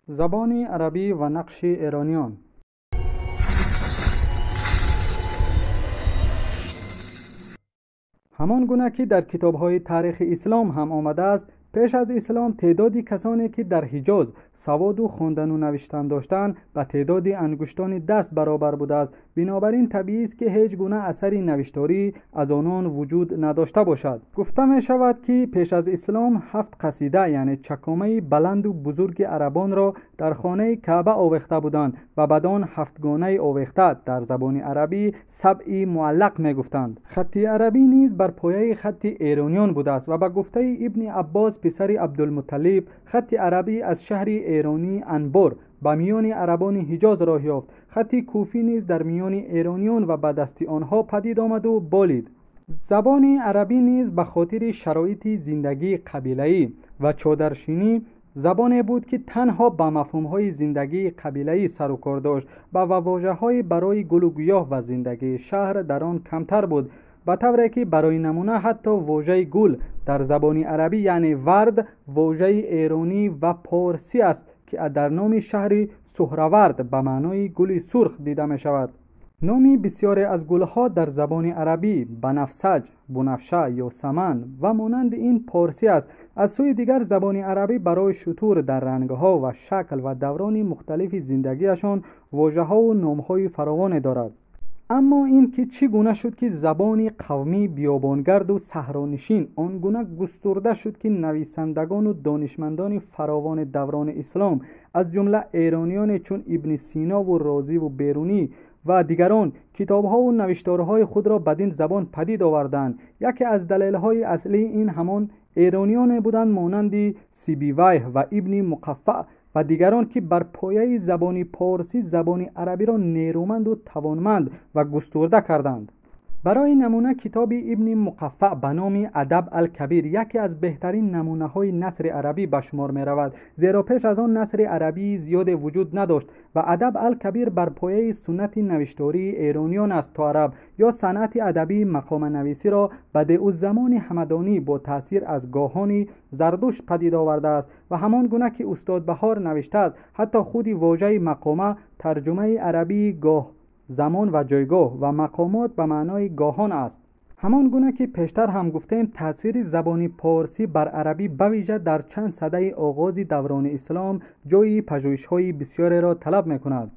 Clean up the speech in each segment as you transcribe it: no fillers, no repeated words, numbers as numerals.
Забони арабӣ ва нақши эрониён. Ҳамон гуна ки дар китобҳои таърихи ислом ҳам омадааст, пеш аз ислом теъдоди касоне ки дар Ҳиҷоз саводу хондану навиштан доштанд ба теъдоди ангуштони даст баробар будааст. Бинобар ин табиист ки ҳеҷ гуна асари навиштарӣ аз онон вуҷуд надошта бошад. Гуфта мешавад ки пеш аз ислом 7 қасида, яъне чакомаи баланду бузурги арабонро дар хонаи Каъба овехта буданд ва бадон ҳафтгонаи овехта дар забони арабӣ сабъи муаллақ мегуфтанд. Хатти арабӣ низ бар пояи хатти эрониён будааст ва ба гуфтаи Ибни Аббос писари Абдулмуталлиб хатти арабӣ аз шаҳри эронӣ Анбор ба миёни арабони Ҳиҷоз роҳ ёфт. Хатти куфӣ низ дар миёни эрониён ва ба дасти онҳо падид омаду болид. Забони арабӣ низ ба хотири шароити зиндагии қабилаӣ ва чодаршинӣ забоне буд ки танҳо ба мафҳумҳои зиндагии қабилаӣ сарукор дошт ва вожаҳои барои гулу гиёҳ ва зиндагии шаҳр дар он камтар буд, ба тавре ки барои намуна ҳатто вожаи гул дар забони арабӣ яъне вард вожаи эронӣ ва порсӣ аст ки дар номи шаҳри Суҳравард ба маънои гули сурх дида мешавад. Номи бисёре аз гулҳо дар забони арабӣ банафсаҷ, бунафша ё саман ва монанди ин порсӣ аст. Аз сӯи дигар забони арабӣ барои шутур дар рангҳо ва шакл ва даврони мухталифи зиндагиашон вожаҳову номҳои фаровоне дорад. Аммо ин ки чӣ гуна шуд ки забони қавмӣ биёбонгарду саҳронишин он гуна густурда шуд ки нависандагону донишмандони фаровони даврони ислом аз ҷумла эрониёне чун Ибни Синову Розиву Берунӣ ва дигарон китобҳову навишторҳои худро бадин забон падид оварданд. Яке аз далелҳои аслии ин ҳамон эрониёне буданд монанди Сибивайҳ ва Ибни Муқаффаъ ва дигарон ки бар пояи забони порсӣ забони арабиро нерӯманду тавонманд ва густурда карданд. Барои намуна китоби Ибни Муқаффаъ ба номи Адаб ал-Кабир яке аз беҳтарин намунаҳои насри арабӣ ба шумор меравад, зеро пеш аз он насри арабии зиёде вуҷуд надошт ва Адаб ал-Кабир бар пояи суннати навиштории эрониён аст то араб ё санъати адабии мақоманависиро ба деуззамони ҳамадонӣ бо таъсир аз гоҳони Зардушт падид овардааст ва ҳамон гуна ки устод Баҳор навиштааст, ҳатто худи вожаи мақома тарҷумаи арабии гоҳ, замон ва ҷойгоҳ ва мақомот ба маънои гоҳон аст. Ҳамон гуна ки пештар ҳам гуфтем, таъсири забони порсӣ бар арабӣ бавижа дар чанд садаи оғози даврони ислом ҷойи пажӯҳишҳои бисёреро талаб мекунад.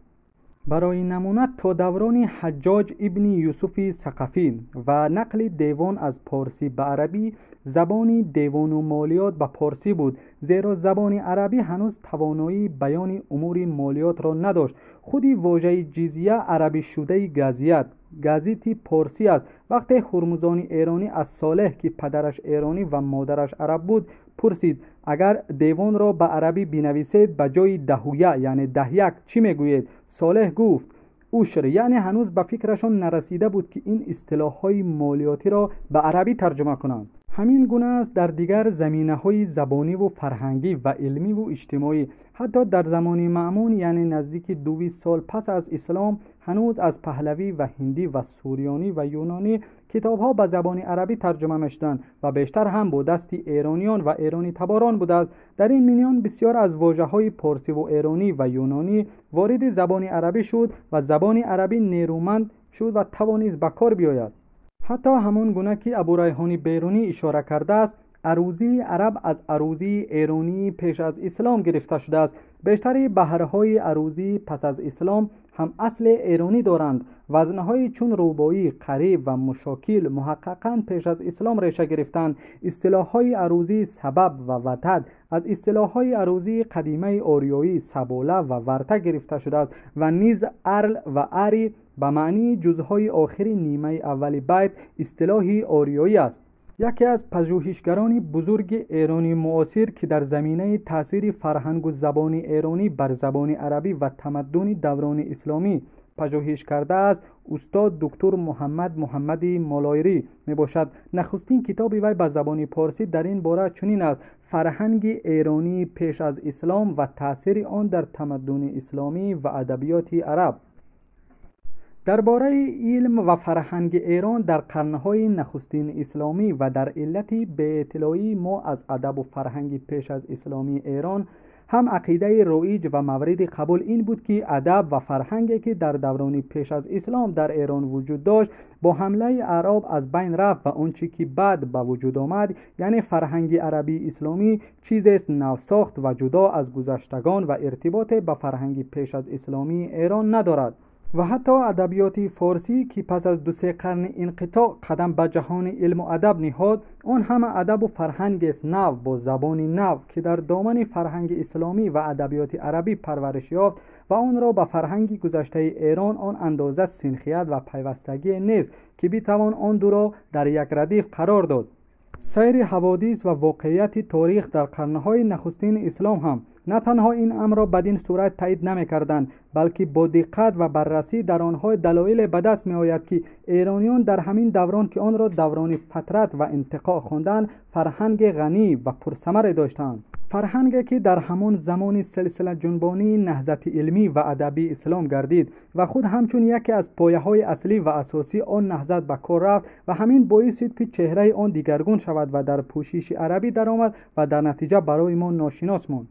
Барои намуна то даврони Ҳаҷҷоҷ ибни Юсуфи Сақафӣ ва нақли девон аз порсӣ ба арабӣ забони девону молиёт ба порсӣ буд, зеро забони арабӣ ҳанӯз тавоноии баёни умури молиётро надошт. Худи вожаи ҷизия арабишудаи газият, газити порсӣ аст. Вақте ҳурмузони эронӣ аз Солеҳ, ки падараш эронӣ ва модараш араб буд, пурсид агар девонро ба арабӣ бинависед ба ҷои даҳуя яъне даҳяк чӣ мегӯед? Солеҳ гуфт ушр, яъне ҳанӯз ба фикрашон нарасида буд ки ин истилоҳҳои молиётиро ба арабӣ тарҷума кунанд. Ҳамин гуна аст дар дигар заминаҳои забониву фарҳангӣ ва илмиву иҷтимоӣ. Ҳатто дар замони Маъмун, яъне наздики 200 сол пас аз ислом, ҳанӯз аз паҳлавӣ ва ҳиндӣ ва сурёнӣ ва юнонӣ китобҳо ба забони арабӣ тарҷума мешуданд ва бештар ҳам бо дасти эрониён ва эронитаборон будааст. Дар ин миён бисёр аз вожаҳои порсиву эронӣ ва юнонӣ вориди забони арабӣ шуд ва забони арабӣ нерӯманд шуд ва тавонист ба кор биёяд. Ҳатто ҳамон гуна ки Абурайҳони Берунӣ ишора кардааст, арӯзии араб аз арӯзии эронии пеш аз ислом гирифта шудааст. Бештари баҳрҳои арӯзии пас аз ислом ҳам асли эронӣ доранд. Вазнҳои чун рубоӣ, қариб ва мушокил муҳаққиқан пеш аз ислом реша гирифтанд. Истилоҳҳои арӯзии сабаб ва ватад аз истилоҳҳои арӯзии қадимаи ориёӣ сабола ва варта гирифта шудааст ва низ арл ва ари ба маънии ҷузъҳои охири нимаи аввали байт истилоҳи ориёӣ аст. Яке аз пажӯҳишгарони бузурги эронии муосир ки дар заминаи таъсири фарҳангу забони эронӣ бар забони арабӣ ва тамаддуни даврони исломӣ пажӯҳиш кардааст, устод доктор Муҳаммад Муҳаммади Молойрӣ мебошад. Нахустин китоби вай ба забони порсӣ дар ин бора чунин аст: фарҳанги эронии пеш аз ислом ва таъсири он дар тамаддуни исломӣ ва адабиёти араб. Дар бораи илм ва фарҳанги Эрон дар қарнҳои нахустини исломӣ ва дар иллати беэттилоии мо аз адабу фарҳанги пеш аз исломии Эрон Ҳам ақидаи роиҷ ва мавриди қабул ин буд, ки адаб ва фарҳанге, ки дар даврони пеш аз ислом дар Эрон вуҷуд дошт, бо ҳамлаи аъроб аз байн рафт ва он чӣ ки баъд ба вуҷуд омад, яъне фарҳанги арабии исломӣ, чизест навсохт ва ҷудо аз гузаштагон ва иртиботе ба фарҳанги пеш аз исломии Эрон надорад. Ва ҳатто адабиёти форсӣ, ки пас аз ду-се қарни инқитоъ қадам ба ҷаҳони илму адаб ниҳод, он ҳама адабу фарҳангест нав бо забони нав, ки дар домани фарҳанги исломӣ ва адабиёти арабӣ парвариш ёфт ва онро ба фарҳанги гузаштаи Эрон он андоза синхият ва пайвастагие нест, ки битавон он дуро дар як радиф қарор дод. Сайри ҳаводис ва воқеияти таърих дар қарнҳои нахустини ислом ҳам на танҳо ин амрро бадин сурат таъид намекарданд, балки бо диққат ва баррасӣ дар онҳо далоиле ба даст меояд, ки эрониён дар ҳамин даврон, ки онро даврони фатрат ва интиқоъ хонданд, фарҳанги ғанӣ ва пурсамаре доштанд. Фарҳанге, ки дар ҳамон замони силсилаҷунбонии наҳзати илмӣ ва адабии ислом гардид ва худ ҳамчун яке аз пояҳои аслӣ ва асосии он наҳзат ба кор рафт ва ҳамин боис шуд, ки чеҳраи он дигаргун шавад ва дар пӯшиши арабӣ даромад ва дар натиҷа барои мо ношинос монд.